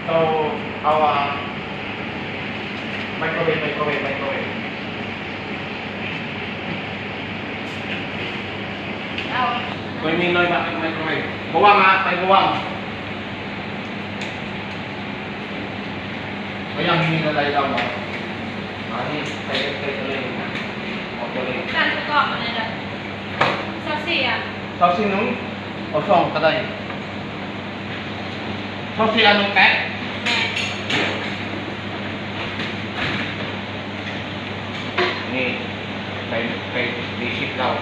ເອົາ ເອົາ ອ່າ ໄມໂຄຣເວບ ໄມໂຄຣເວບ ໄມໂຄຣເວບ ເອົາ ໄປມີໜ້ອຍບາດ ໄມໂຄຣເວບ ບໍ່ວ່າງ ອ່າ ໄປບໍ່ວ່າງ ກໍຍັງມີອະໄລເອົາມາ ມານີ້ ໄປ ໄປທະເລນະ ອອກທະເລ ການປະກອບອັນນີ້ລະ ຊາວສີ່ອັນ ຊາວສີ່ໜຶ່ງ ເອົາສອງກໍໄດ້ ຊາວສີ່ອັນໜຶ່ງແປະ ແມ່ນ ນີ້ ໄປ ໄປມີສິດເລົ່າ